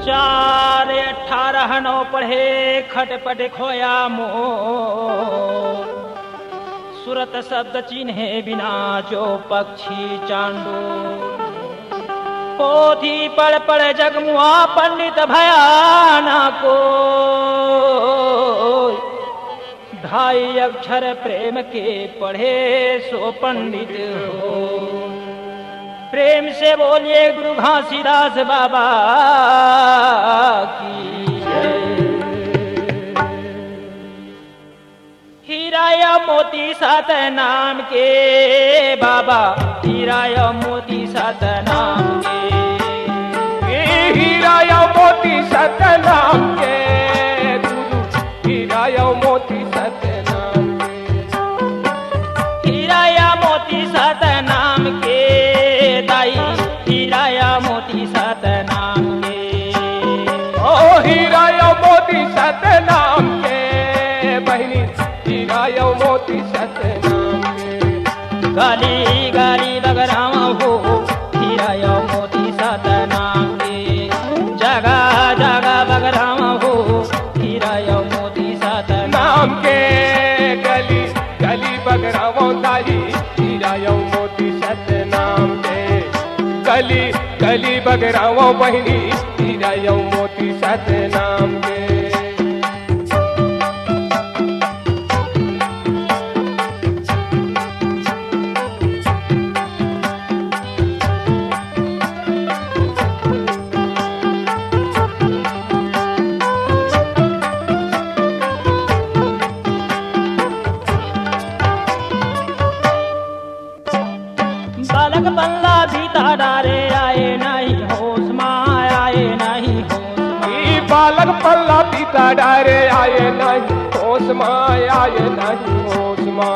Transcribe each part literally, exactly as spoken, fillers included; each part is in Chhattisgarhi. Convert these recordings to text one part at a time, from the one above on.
चार अठारह नौ पढ़े खटपट खोया मोर। सुरत शब्द चिन्हे बिना जो पक्षी चांडू। पोथी पढ़ पढ़ जगमुआ पंडित भया ना कोई। ढाई अक्षर प्रेम के पढ़े सो पंडित हो। प्रेम से बोलिए गुरु घासीदास बाबा की जय। हीरा या मोती सतनाम के बाबा, हीरा या मोती सतनाम के। ए हीरा या मोती सतनाम के गुरु, हीरा या मोती सतनाम के। हीरा या मोती सतनाम के दाई, हीरा या मोती सतनाम के। ओ हीरा या मोती सतनाम के बहिनी, हीरा या मोती सतनाम के। गली गली बगरावा हो, हीरा या मोती सतनाम के। जगह जगह बगरावा हो, हीरा या मोती सतनाम नाम के। गली गली बगरावा दाई, हीरा या मोती सतनाम के। गली गली बगरावा बहिनी, हीरा या मोती सतनाम के। बालक पल्ला बीता डारे, आए नहीं होश मा, आए नहीं होश मा। ई बालक पल्ला बीता डारे, आए नहीं होश मा, आए नहीं होश मा।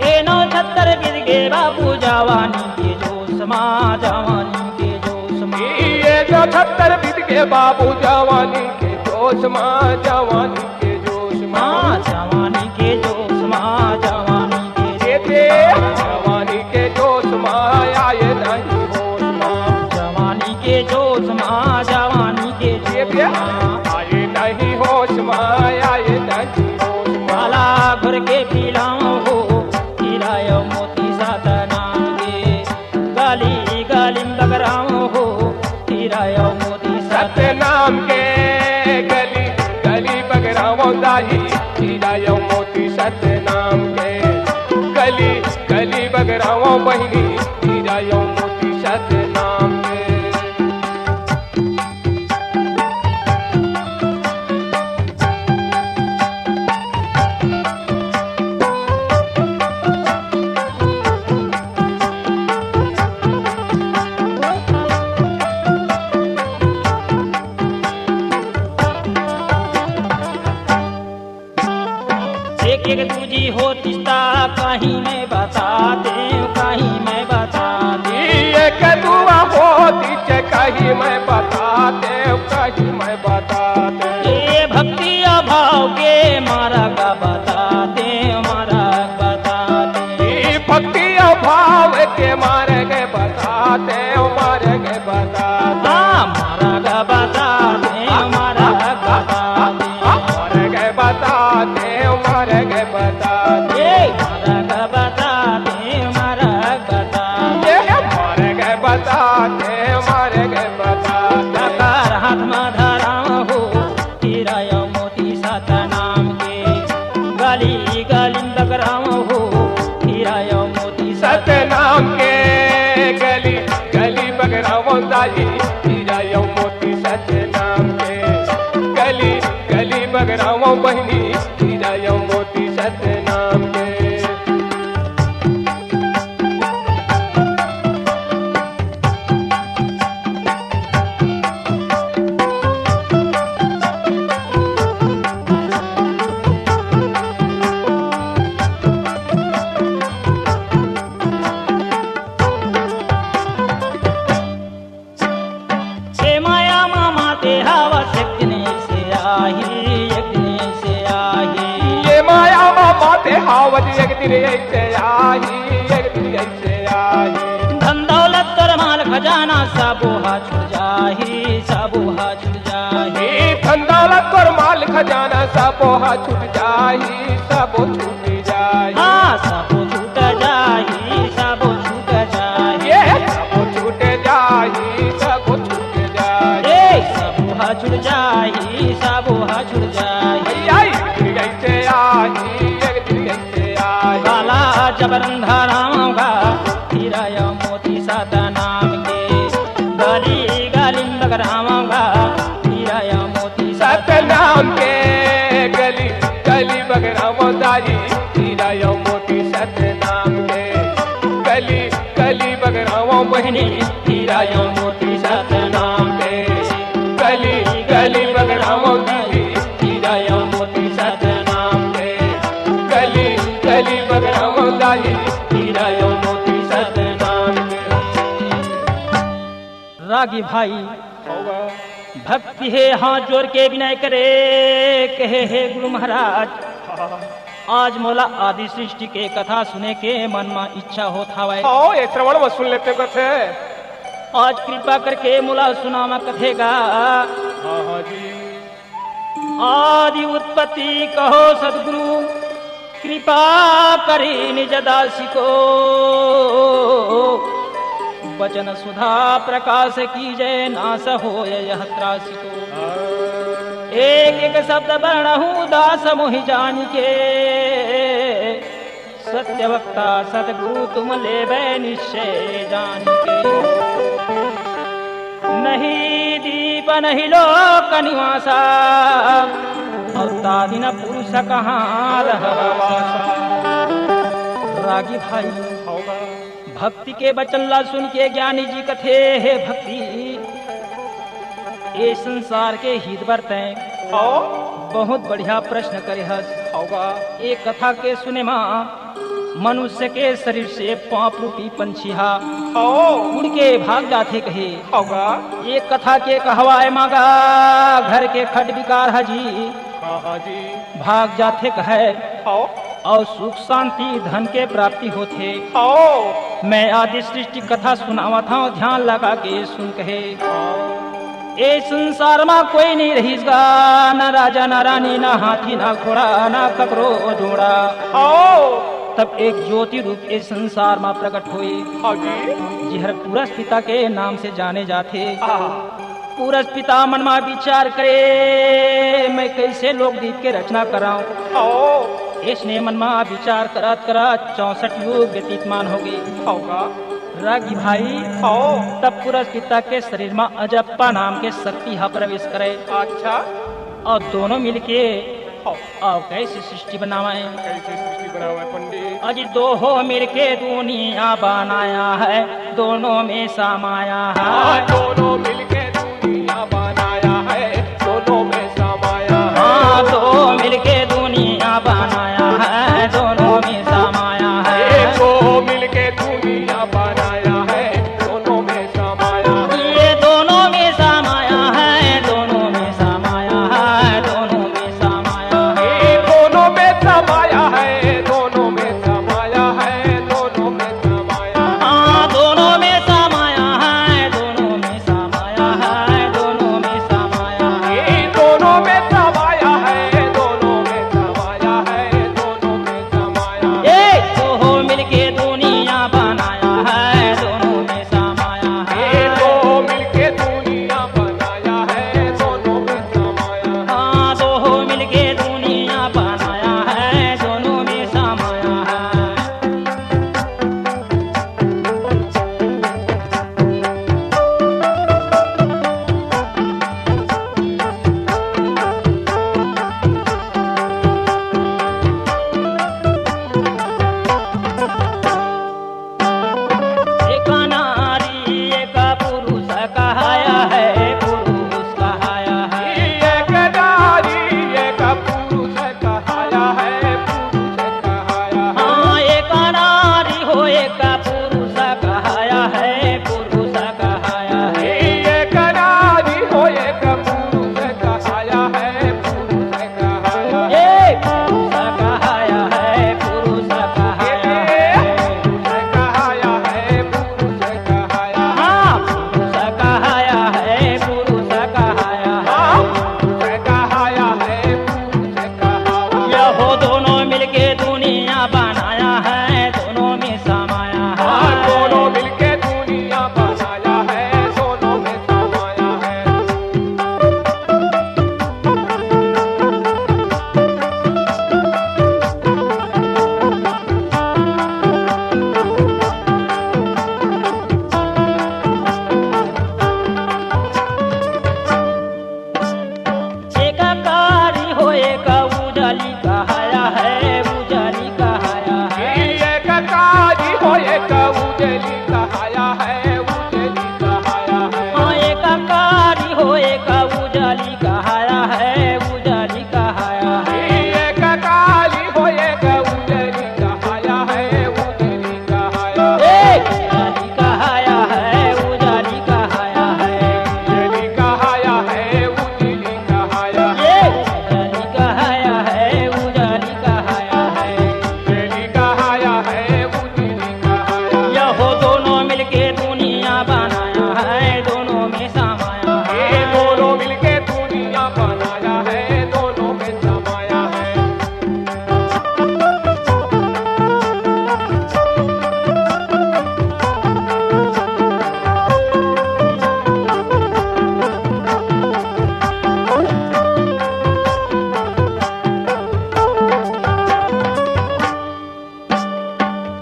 एनो छत्तर बीत गे बाबू जवानी के जोश मा, जवानी के जोश मा। ई एनो छत्तर बीत गे बाबू जवानी के जोश मा, जवानी के जोश मा। हाँ, जवानी के जोश मा, जवानी के ये दे जवानी के जोश मा, आए नहीं होश मा। जवानी के जोश मा, जवानी के ये जोश दे मा। आए नहीं होश मा, आए नहीं होश मा। काला घोर के पीला हो, हीरा या मोती सतनाम के। गली गली बगरावा हो, हीरा या मोती सतनाम के। गली गली बगरावा दाई, हीरा या मोती सतनाम के। गली गली बगरावा बहिनी, हीरा या मोती सतनाम के। एक एक दूजी होतिस त कहीं मैं बता देंव, कहीं मैं बता देंव। एक दुआ होतिस कहीं मैं बता देंव, कहीं मैं बता देंव। ये भक्ति अभाव के मारग बता देंव, मारग बता देंव। ये भक्ति अभाव के मारग बता देंव, मारग बता देंव। हाँ, मारग बता देंव, मारग बता देंव। मारग बता देंव, मारग बता देंव। ए, मारग बता देंव, मारग बता देंव। ए, मारग बता देंव, मारग बता देंव। डगर हाथ मा धराव हो, हीरा या मोती सतनाम के। गली गली बगराव हो, हीरा या मोती सतनाम के। गली गली बगराव दाई, हीरा या मोती सतनाम के। गली गली बगरावा बहिनी, हीरा या मोती सतनाम के। ए माया मा माते हावस एक दिन अइसे आही, एक दिन अइसे आही। ए माया मा माते हावस एक दिन अइसे आही, एक दिन अइसे आही। धन दौलत तोर माल खजाना सबो हा छुट जाही, सबो हा छूट जाही। ए धन दौलत तोर माल खजाना, सबो ह छूट जाही, सबो छूट जाही। हाँ, सबो छूट जाही, सबो छूट जाही। ए सबो छूट जाही, सबो छूट जाही। ए सबो ह छूट जाही, सबो ह छूट जाही। भैया, एक दिन अइसे आही, एक दिन अइसे आही। काला जबरन धरावगा, हीरा या मोती सतनाम के। गली गली बगरावगा, हीरा या मोती सतनाम के। गली गली बगरावगा दाई, हीरा या मोती सतनाम के। गली गली बगरावगा बहिनी, हीरा या मोती सतनाम के। गली गली बगरावगा दाई, हीरा या मोती सतनाम के। गली गली बगरावगा दाई, हीरा या मोती सतनाम के। रागी भाई, होगा। भक्ति हे हाथ जोर के विनय करे, कहे हे गुरु महाराज, हाँ। आज मोला आदि सृष्टि के कथा सुने के मन म इच्छा होत हावय। हाँ, ए श्रवण म सुन लेते कथे। आज कृपा करके मोला सुनावा कथे गा। हाँ, हाँ जी। आदि उत्पत्ति कहो सतगुरु, कृपा करी निज दासी को। वचन सुधा प्रकाश कीजे, नाश होय यह त्रासी को। एक एक शब्द बरनहु दास मोहि जानिके, सत्य वक्ता सतगुरु तुम लेबे निश्चय जानिके। नहीं दीप नहीं लोक निवासा, अवतारी न पुरुष कहाँ रहवासा। रागी भाई, होगा। भक्ति के वचन ला सुन के ज्ञानी जी कथे, हे भक्ति, ए संसार के हित बर तैं हाँ। बहुत बढ़िया प्रश्न करे हस। होगा। ए कथा के सुने मा मनुष्य के शरीर से पाप रूपी पंछी हा हाँ। उड़ के भाग जाथे कहे। होगा। ए कथा के कहवाए मागा घर के खट विकार हा जी। हाँ, हाँ जी। भाग जाथे कहे। हाँ। अउ सुख शांति धन के प्राप्ति होथे। हाँ। मैं आदि सृष्टि कथा सुनावत हंव, ध्यान लगा के सुन कहे। हाँ। ए संसार म कोई नइ रहिस गा, न राजा, न रानी, न हाथी, न घोड़ा, न ककरो जोड़ा। हाँ। तब एक ज्योति रूप ए संसार म प्रकट होए। हाँ जी। जेहर पुरस पिता के नाम से जाने जाथे। हाँ। पुरस पिता मन म विचार करे, मैं कइसे लोक दीप के रचना करंव। हाँ। अइसने मन म विचार करत करत चौसठ युग व्यतीतमान होगे। होगा। रागी भाई, हाँ। तब पुरस पिता के शरीर म अजप्पा नाम के शक्ति ह प्रवेश करे। अच्छा। अउ दोनों मिलके हाँ। अउ कइसे सृष्टि बनावय? कइसे सृष्टि बनावय पंडित? अजी दोहों मिलके दुनिया बनाया है, दोनों में समाया है। हाँ, दोनों मिलके दुनिया बनाया है, दोनों में समाया है। हाँ, दो मिलके दुनिया बनाया है, दोनों में समाया है। ये दो मिलके दुनिया बनाया है, दोनों में समाया है। ये दोनों में समाया है, दोनों में समाया है, दोनों में समाया है। ये दोनों में समाया है, दोनों में समाया है, दोनों में समाया है। हाँ, दोनों में समाया है, दोनों में समाया उजाली कहाया है, उजाली कहाया है। एक काली हो, एक उजाली कहाया है, उजाली कहाया है। एक उजाली कहाया है, उजाली कहाया है। उजाली कहाया है, उजाली कहाया है। ये उजाली कहाया है, उजाली कहाया है। उजाली कहाया है, उजाली कहाया है। यहो दोनों मिलके दुनिया बनाया है, दोनों में समाया है। ये दोनों मिलके दुनिया बनाया है, दोनों में समाया है।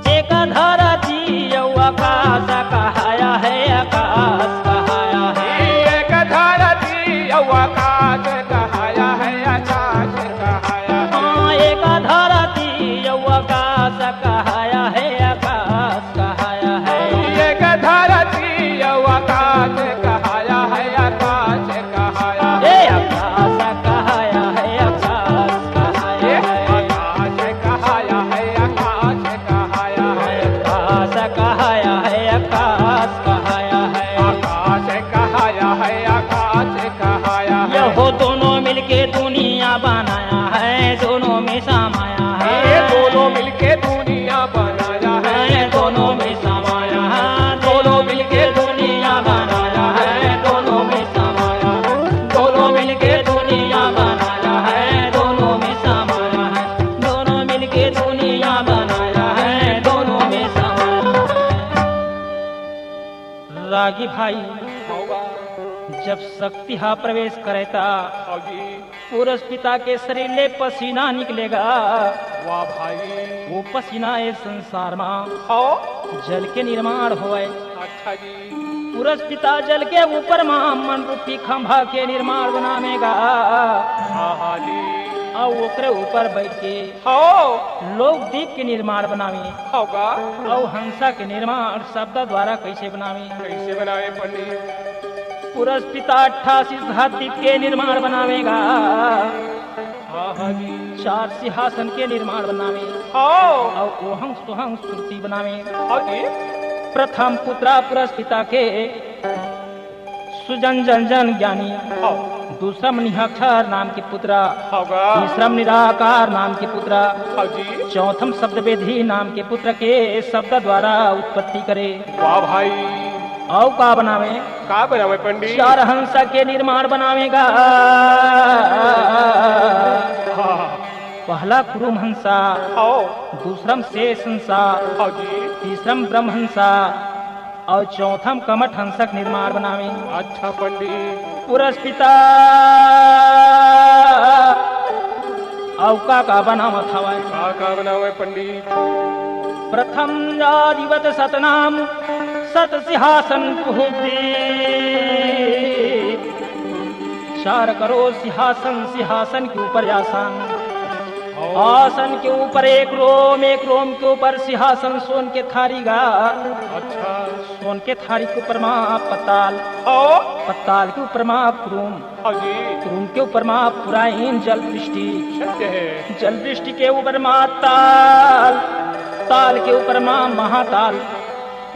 एक धरती अउ आकाश कहाया है, आकाश कहाया है। एक धरती अउ आकाश कहाया है, आकाश कहाया है। हाँ, एक धरती अउ आकाश कहाया है, आकाश कहाया है। एक धरती अउ आकाश कहाया है, आकाश कहाया है। ए, आकाश कहाया है, आकाश कहाया है। आकाश कहाया है, आकाश कहाया है। आकाश कहाया है, आकाश कहाया है। आकाश कहाया है, आकाश कहाया है। यहो दोनों मिलके दुनिया बनाया है, दोनों में समाया है। ये दोनों मिलके दुनिया बनाया है, दोनों में समाया है। दोनों मिलके दुनिया बनाया है, दोनों में समाया है। दोनों मिलके दुनिया बनाया है, दोनों में समाया है। दोनों मिलके दुनिया बनाया है, दोनों में समाया है। रागी भाई, जब शक्ति हा प्रवेश करे ता, हाँ जी। पुरुष पिता के शरीर ले पसीना निकलेगा। वाह भाई। वो पसीना ए संसार मा, हाँ। जल के निर्माण होए। अच्छा जी। पुरुष पिता जल के ऊपर मा मन रूपी खंभा के निर्माण बनावेगा। हाँ, हाँ जी। अउ ओकरे ऊपर बैठ के, हाँ। लोक दीप के निर्माण बनावे। होगा। अउ हंसा के निर्माण शब्द द्वारा कैसे बनावे? कैसे बनावे पंडित? पुरुष पिता अट्ठासी सहा दीप के निर्माण बनावेगा। हाँ, हाँ जी। चार सिंहासन के निर्माण बनावे। हाँ। अउ ओहंग सोहंग सुरती बनावे। हाँ जी। प्रथम पुत्रा पुरुष पिता के सुजन जन जन ज्ञानी। हाँ। दूसरम निहक्षर नाम के पुत्रा। होगा। तीसरम निराकार नाम के पुत्रा। हाँ जी। चौथम शब्द वेदी नाम के पुत्र के शब्द द्वारा उत्पत्ति करे। वाह भाई। अउ का बनावे? का बनावे पंडित? चार हंस के निर्माण बनावेगा। हाँ। पहला कुरुम हंसा, हाँ। दूसरम शेष हंसा, हाँ जी। तीसरम ब्रह्म हंसा, अउ चौथम कमठ हंसक निर्माण बनावे। अच्छा पंडित। पुरस्पिता अउ का का बनावत हवय? का का बनावे पंडित? प्रथम आदिवत सतनाम सत सिंहासन कुहुब्दी। चार करो सिंहासन, सिंहासन के ऊपर आसन, आसन के ऊपर एक रोम, एक रोम के ऊपर सिंहासन सोन के थारी गा। अच्छा। सोन के थारी के ऊपर मा पताल, हाँ। पताल के ऊपर मा क्रूम, हाँ जी। क्रूम के ऊपर मा पुराइन जल वृष्टि, सत्य है। जल वृष्टि के ऊपर मा ताल, ताल के ऊपर मा महाताल,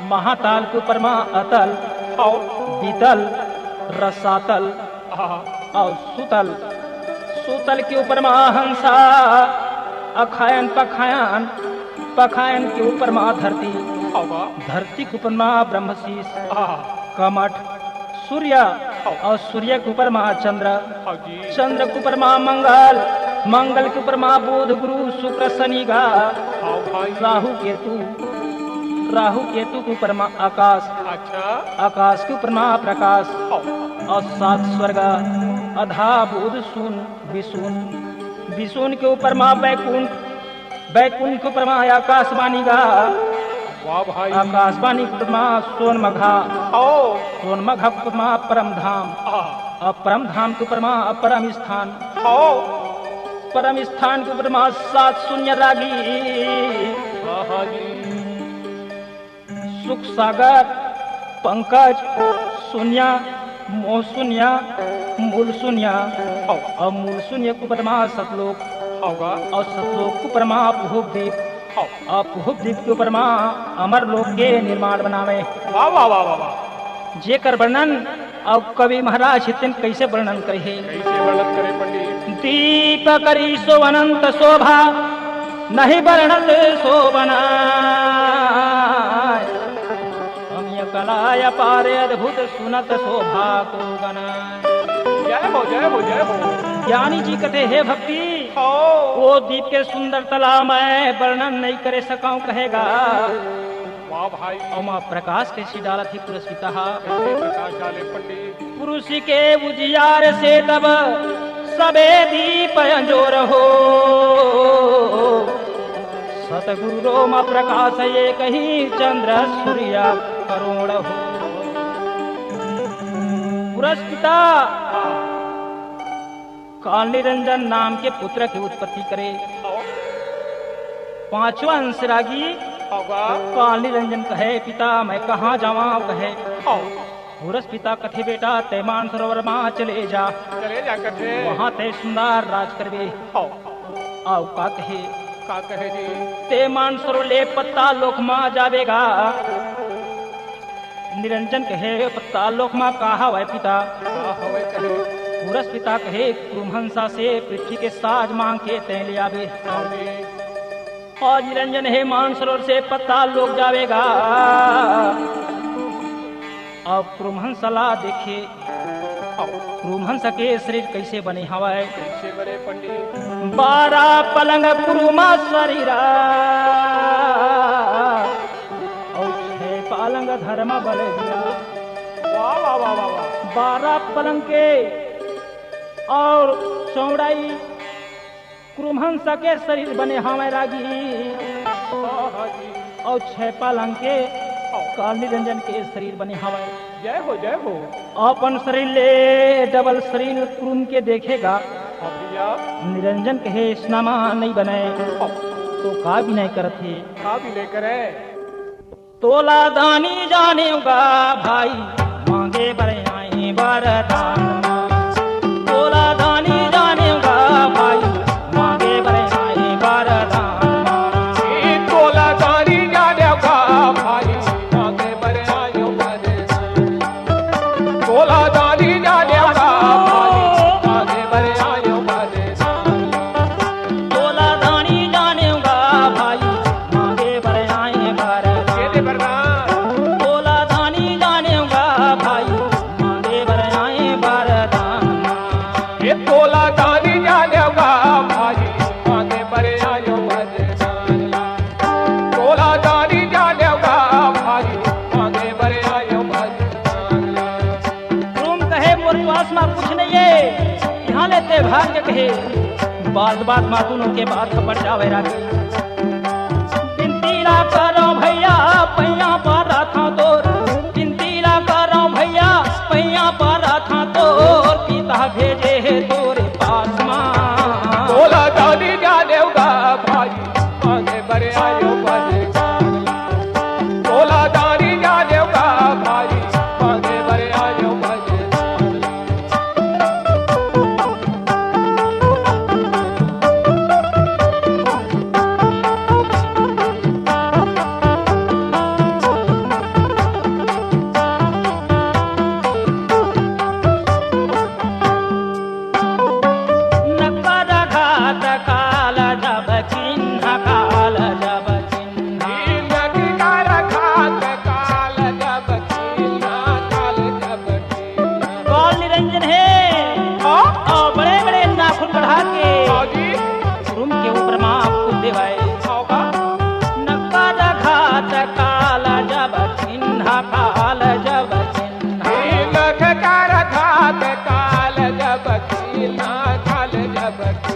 महाताल के ऊपर मा अतल, हाँ। बीतल, रसातल, हाँ। अउ सुतल, सुतल के ऊपर मा हंसा, अखायन पखायन, पखायन के ऊपर मा धरती, हाँ। धरती के ऊपर मा ब्रह्मशीष, हाँ। कमठ, सूर्य, हाँ। अउ सूर्य के ऊपर मा चंद्र, हाँ जी। चंद्र के ऊपर मा मंगल, मंगल के ऊपर मा बुध, गुरु, शुक्र, शनि गा, हाँ भाई। राहु केतु, राहु केतु के ऊपर मा आकाश, अच्छा। आकाश के ऊपर मा प्रकाश, हाँ। अउ सात स्वर्ग, अधा बुध, सून, विसून, विसून के ऊपर मा बैकुंठ, बैकुंठ के ऊपर मा आकाशवाणी गा। वाह भाई। आकाशवाणी के ऊपर मा सोन मघा। हाँ। सोन मघा के ऊपर मा परम धाम। हाँ। अउ परम धाम के ऊपर मा परम स्थान। हाँ। परम स्थान के ऊपर मा सात शून्य रागी। हाँ, हाँ जी। सुख सागर, पंकज, शून्य, मोहशून्य, मूल शून्य, हव। अउ मूल शून्य के ऊपर मा सतलोक, हव गा। अउ सतलोक के ऊपर मा पुहुप दीप, हव। अउ पुहुप दीप के ऊपर मा अमर लोक के निर्माण बनावे। वाह, वाह, वाह, वाह, वाह। जेकर वर्णन अउ कवि महाराज हितेन कइसे वर्णन करे हे? कइसे वर्णन करे पंडित? दीप करी सो अनंत शोभा, नहीं वर्णत सो बनाय। अमिय कला अपार अद्भुत सुनत शोभा को गना। जय हो, जय हो, जय हो। ज्ञानी जी कथे, हे भक्ति, ओ। ओ दीप के सुंदरता ला मैं वर्णन नहीं करे सकंव कहे गा। वाह भाई। ओमा प्रकाश कइसे डालत हे पुरस्पिता हा। कइसे प्रकाश डाले पंडित? पुरुष के उजियार से तब सबे दीप अंजोर हो। सतगुरु रोम प्रकाश एक ही चंद्र सूर्य करोड़ हो। पुरस्पिता काल निरंजन नाम के पुत्र की उत्पत्ति करे। पांचवा अंश रागी काल निरंजन कहे, पिता मैं कहाँ जावां कहे। पुरस्पिता कथे, बेटा तैं मानसरोवर मा चले जा। चले जा कथे। वहाँ तैं सुंदर राज करबे। हव। अउ का कहे? का कहे जी? तैं मानसरोवर ले पताल लोक मा जाबे गा। निरंजन कहे, पताल लोक मा का हवय पिता? का हवय कहे? पुरस्पिता कहे, क्रुमहंसा से पृथ्वी के साज मांग के तैं ले आबे। हव जी। अउ निरंजन हे मानसरोवर से पताल लोक जाबे गा। अउ क्रुमहंस ला देखे, क्रुमहंस के शरीर कइसे बने हवय? कइसे बने पंडित? बारह पलंग क्रुम शरीरा, अउ छह पलंग धर्म बलबीरा। वाह, वाह, वाह, वाह, वाह। बारह पलंग के अउ चौड़ाई क्रुमहंस के शरीर बने हवय रागी, अउ छह पलंग के काल निरंजन के शरीर बने हवय। जय हो, जय हो। अपन शरीर ले डबल शरीर क्रुम के देखे गा। हाँ भैया। निरंजन कहे, "इसना मा नहीं बने, हाँ। तो का विनय करत हे?" का विनय करे? तोला दानी जानेव गा भाई, मांगे बर आए वरदान। तोला दानी जानेव गा भाई, मांगे बर आए वरदान। ए, तोला दानी जानेव गा भाई, मांगे बर आयो वरदान। तोला दानी जानेव गा भाई, मांगे बर आयो वरदान। तोला दानी जानेव गा भाई, मांगे बर आए वरदान। ये दे वरदान। तोला दानी जानेव गा भाई, मांगे बर आए वरदान। ये तोला दानी जानेव गा भाई, मांगे बर आयो वरदान। तोला दानी जानेव गा भाई, मांगे बर आयो वरदान। क्रुम कहे, "मोर पास मा कुछ नहीं है, यहाँ ले तैं भाग जा," कहे। बात बात मा दूनों के बात खबर जावे रागी। बिनती ला करंव भैया, पैया परथंव तोर। बिनती ला करंव भैया, पैया परथंव तोर। पिता भेजे हे तोरे पास मा। तोला दानी जानेव गा भाई, मांगे बर आयो वरदान। तोला दानी जानेव गा भाई, मांगे बर आयो वरदान। नकर घात काल जब चिन्ह, काल जब चिन्ह। नकर घात काल जब चिन्ह, काल जब चिन्ह। काल निरंजन हे। हाँ? अउ बड़े-बड़े नाखून बढ़ा के हाँ जी। क्रुम के ऊपर मा कूद देवाय। हाँ का? नकर घात काल जब चिन्ह, काल जब चिन्ह। नकर घात काल जब चिन्ह, काल जब चिन्ह।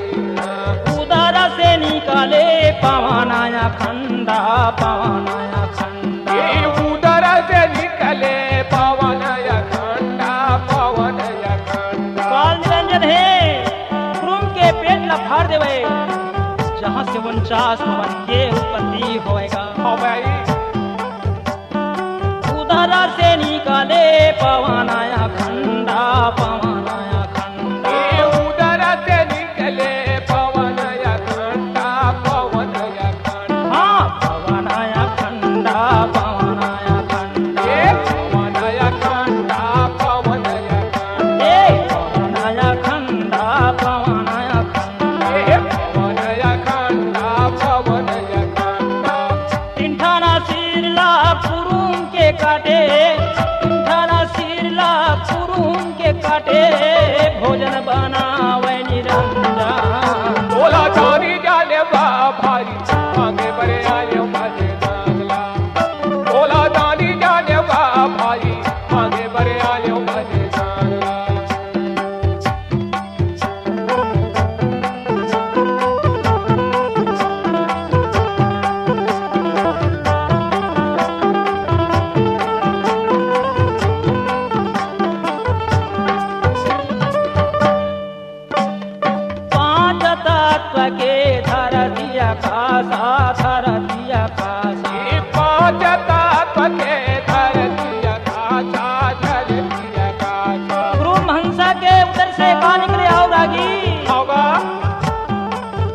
उदर से निकले पवन अखंड, पवन अखंड। ए उदर से निकले पवन अखंड, पवन अखंड। काल निरंजन हे, क्रुम के पेट ला फाड़ देवे, जहाँ से उनचास पवन के उत्पत्ति होएगा। हो भाई। उदर से निकले पवन अखंड, पवन अखंड। भोजन बनावै निरंजन। बोला दानी जाने बा भाई, मांगे बरे आयो भजन ला। बोला दानी जाने बा भाई, मांगे बरे आयो भजन ला। पांच तत्व के धरती अकासा, धरती अकासा। ये पांच तत्व के धरती अकासा, धरती अकासा। गुरु हंसा के उदर से का निकले आओ रागी? होगा।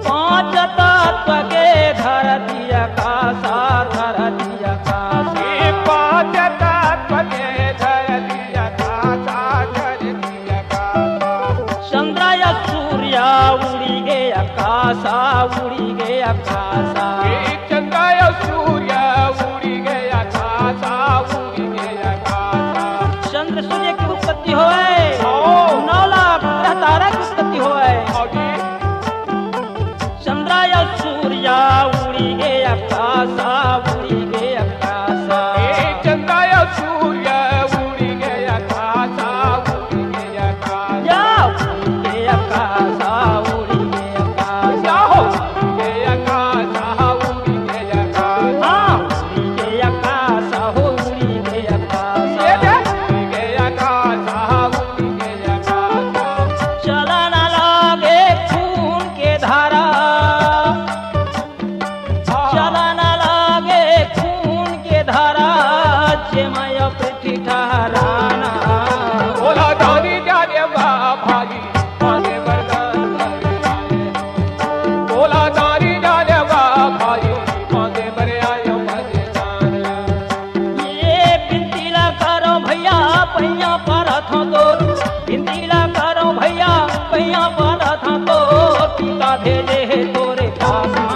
पांच तत्व के धरती अकासा, धरती अकासा। ये पांच तत्व के धरती अकासा, धरती अकासा। चंद्र या सूर्य उड़ी गे अकासा, उड़ी गे अकासा। ये चंद्र या सूर्य उड़ी गे अकासा, उड़ी गे अकासा। चंद्र सूर्य की उत्पत्ति होए, ओ। नौ लाख ग्रह तारा की उत्पत्ति होए। ओ जी। चंद्र या सूर्य उड़ी गे अकासा, उड़ी गे अकासा। ए चंद्र या सूर्य उड़ी गे अकासा, उड़ी गे अकासा। या उड़ी गे अकासा, उड़ी गे अकासा। या हो उड़ी गे अकासा, उड़ी गे अकासा। हाँ, उड़ी गे अकासा, हो उड़ी गे अकासा। ये दे उड़ी गे अकासा, उड़ी गे अकासा। चलन लागे खून के धारा। चलन लागे खून के धारा, जेमा पृथ्वी ठहराना। बोला दानी जाने बा भाई, मांगे वरदान। बोला दानी जाने बा भाई, मांगे बर आयो वरदान। ये बिनती ला करो भैया, पैया परत हंव तोर। बिनती ला करो भैया, पैया परत हंव तोर। पिता भेजे हे तोरे पास मा।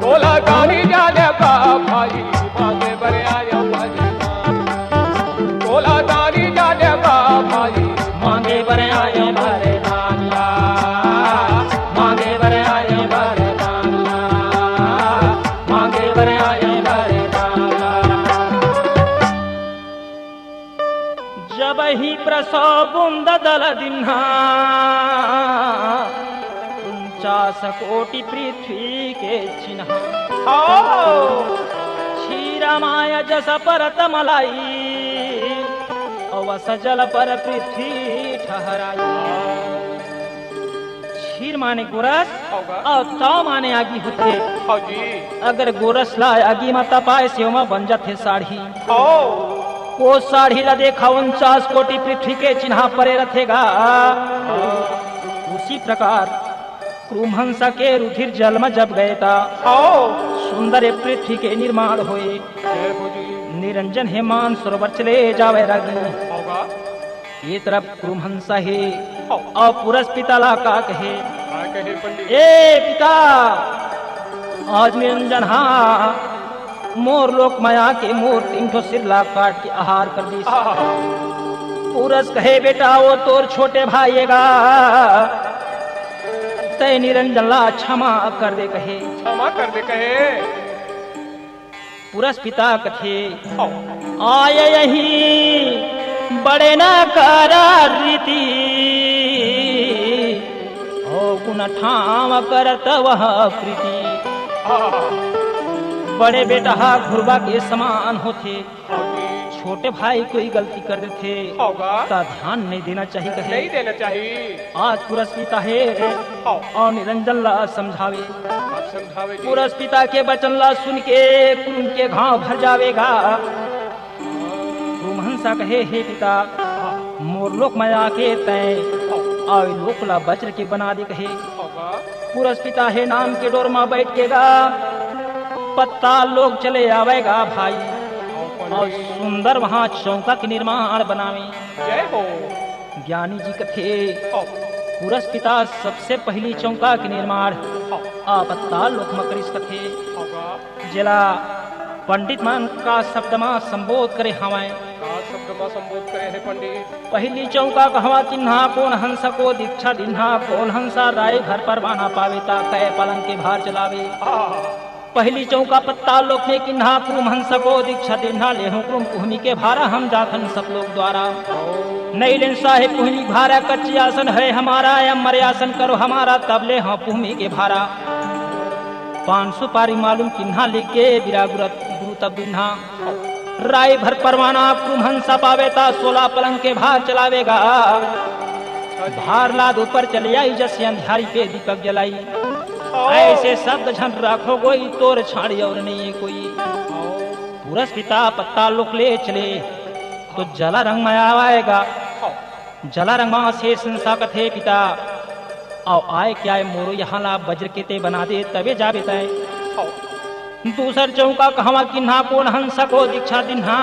बोला दानी जाने बा भाई, मांगे बर आयो वरदान। बोला दानी जाने बा भाई, मांगे बर आयो वरदान ला। मांगे बर आयो वरदान ला। मांगे बर आयो वरदान ला। जब ही प्रसव बुंद दल दिन्हा, उनचास कोटि पृथ्वी के चिन्हा। हो। क्षीर माय जस परत मलाई, अवस जल पर पृथ्वी ठहराई। क्षीर माने गोरस होगा। अउ तव माने आगी होथे। हाँ जी। अगर गोरस ला आगी म तपाए से ओमा बन जाथे साड़ी। हो। ओ साड़ी ला देखा उनचास कोटि पृथ्वी के चिन्हा परे रथे गा। उसी प्रकार क्रूमहंसा के रुधिर जल म जब गए ता हो। सुंदर ए पृथ्वी के निर्माण होए। जय हो जी। निरंजन हे मानसरोवर चले जावे रागी। होगा। ये तरफ क्रूमहंसा हे। हो। अउ पुरस पिता ला का कहे? का कहे पंडित? ए पिता, आज निरंजन हा मोर लोक माया के मोर तीन ठो सिर ला काट के आहार कर दिस। आहा। पुरस कहे, बेटा, वो तोर छोटे भाई हे गा, तै निरंजन ला क्षमा कर दे कहे। क्षमा कर दे कहे। पुरस पिता कथे, आय यही बड़े न करा रीति, हो गुण ठाम करत वह प्रीति। बड़े बेटा हा घुरवा के समान होथे, छोटे भाई कोई गलती कर देथे, होगा। त ध्यान नहीं देना चाहिए कहे। नहीं देना चाहिए। आज पुरस पिता हे, हाँ। अउ निरंजन ला समझावे। हाँ, समझावे जी। पुरस पिता के वचन ला सुन के कुरुम के घाव भर जावे गा। क्रूमहंसा कहे, हे पिता, मोर लोक माया के तैं अउ लोक ला वज्र के बना दे कहे। हाँ। पुरस पिता हे नाम के डोर मा बैठ के गा, पत्ताल लोक चले आवे गा भाई, हाँ, अउ सुंदर वहाँ चौका के निर्माण बनावे। जय हो। ज्ञानी जी कथे, हाँ। पुरस पिता सबसे पहली चौका के निर्माण, हाँ। आ पत्ताल लोक म करिस कथे। हाँ। जेला पंडित मन का शब्द म संबोध करे हवय। का शब्द संबोध करे हे पंडित। पहिली चौका कहवा किन्हा, कोन हंस को दीक्षा दिन्हा, कोन हंसा राय भर परवाना पावे, ता कै पलंग के भार चलावे। पहिली चौका पत्ता लोक में किन्हा, क्रूम हंस को दीक्षा दिन्हा, लेहूं क्रूम कुहमी के भारा, हम जाथन सतलोक द्वारा। नई लेन साहेब कुहमी भारा, कच्चे आसन है हमारा, अमर आसन करो हमारा, तब ले हाँ कुहमी के भारा। पान सुपारी मालूम किन्हा, लिख के बिरा गुरु गुरु तब दिन्हा। राय भर परवाना क्रूम हंसा पावे, ता सोला पलंग के भार चलावेगा। भार लाद ऊपर चले आई, जैसे अंधियारी पे दीपक जलाई। ऐसे शब्द झन राखो गोई, तोर छाड़ी और नहीं कोई। पुरस पिता पत्ता लोक ले चले, तो जला रंग में आवेगा। जला रंग में शेष हंसा कथे पिता, अउ आय क्या है मोरो यहाँ ला, वज्र के ते बना दे, तबे जाबे तय। दूसर चौका कहवा किन्हा, कोन हंस को दीक्षा दिन्हा।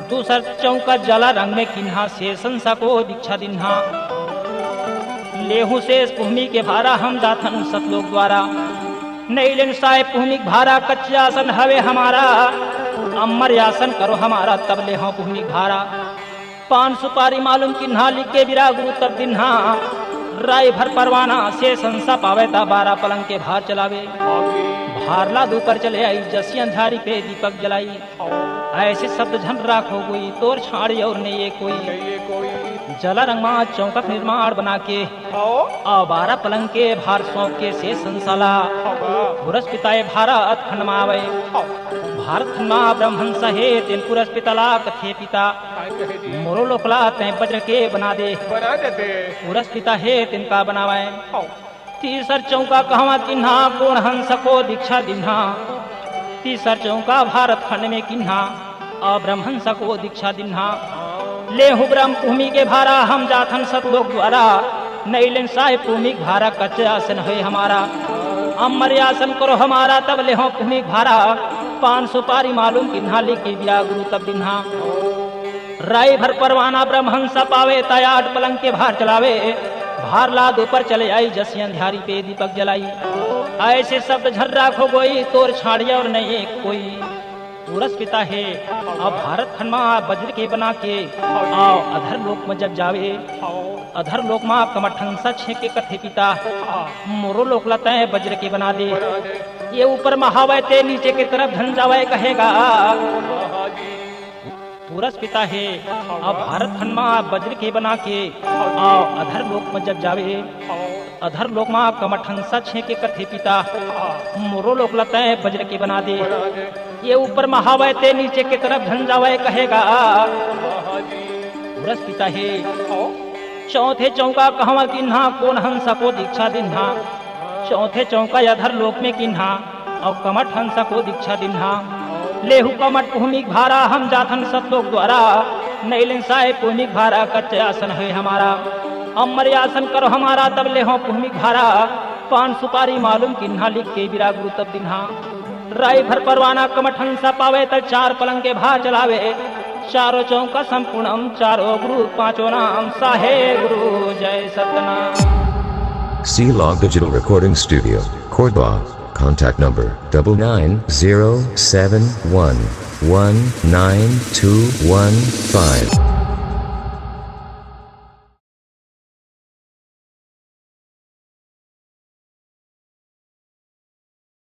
दूसर चौका जला रंग में किन्हा, शेष हंस को दीक्षा दिन्हा। लेहू शेष भूमि के भारा, हम जाथन सतलोक द्वारा। नई लेन साय भूमि के भारा, कच्चा आसन हवे हमारा, अमर आसन करो हमारा, तब ले हाँ भूमि के भारा। पान सुपारी मालूम किन्हा, लिख के बिरा गुरु तब दिन्हा। राय भर परवाना शेष हंसा पावे, ता बारा पलंग के भार चलावे। भार लाद ऊपर चले आई, जैसे अंधारी पे दीपक जलाई। ऐसे शब्द झन राखो गोई, तोर छाड़ी और नहीं ये कोई। जला रंग में चौका के निर्माण बना के, अउ बारा पलंग के भार सौंप के शेष हंसा ला। पुरस पिता ये भारत खंड में आवे। भारत खंड में ब्रह्महंस हे, तेन पुरस पिता ला कथे पिता। मोरो लोक ला तैं वज्र के बना दे। बना देते। पुरस पिता हे, तिनका बनावे। तीसर चौका कहवा किन्हा, कोन हंस को दीक्षा दिन्हा। तीसर चौका भारत खंड में किन्हा, अउ ब्रह्महंस को दीक्षा दिन्हा। लेहू ब्रह्म भूमि के भारा, हम जाथन सतलोक द्वारा। नई लेन साय भूमि के भारा, कच्चा आसन है हमारा, अमर आसन करो हमारा, तब लेहूं भूमि के भारा। पान सुपारी मालूम किन्हा, लिख के बिरा गुरु तब दिन्हा। राय भर परवाना ब्रह्महंस पावे, ता आठ पलंग के भार चलावे। भार लाद ऊपर चले आई, जैसे अंधियारी पे दीपक जलाई। ऐसे शब्द झन राखो गोई, तोर छाड़ी और नहीं कोई। पुरस पिता हे, अउ भारत खंड में वज्र के बना के, अउ अधर लोक में जब जावे, अधर लोक में कमठ हंसा छेंके कथे पिता, मोरो लोक ला तैं वज्र के बना दे। ये ऊपर में हवे ते नीचे के तरफ झन जावे कहेगा। पुरस पिता हे, अउ भारत खंड में वज्र के बना के, अउ अधर लोक में जब जावे, अधर लोक में कमठ हंसा छेंके कथे पिता, मोरो लोक ला तैं वज्र के बना दे। ये ऊपर में हवे ते नीचे के तरफ झन जावे कहेगा। पुरस पिता हे, चौथे चौका कहवा किन्हा, कोन हंस को दीक्षा दिन्हा। चौथे चौका अधर लोक में किन्हा, अउ कमठ हंस को दीक्षा दिन्हा। लेहू कमठ भूमि के भारा, हम जाथन सतलोक द्वारा। नई लेन साय भूमि के भारा, कच्चा आसन है हमारा, अमर आसन करो हमारा, तब लेहूं भूमि के भारा। पान सुपारी मालूम किन्हा, लिख के बिरा गुरु तब दिन्हा। राय भर परवाना कमठ हंसा पावे, त चार पलंग के भार चलावे। चारों चौका संपूर्णम, चारों गुरु पांचों नाम, साहे गुरु जय Satnam. C Log Digital Recording Studio, Korba. Contact number double nine zero seven one one nine two one five.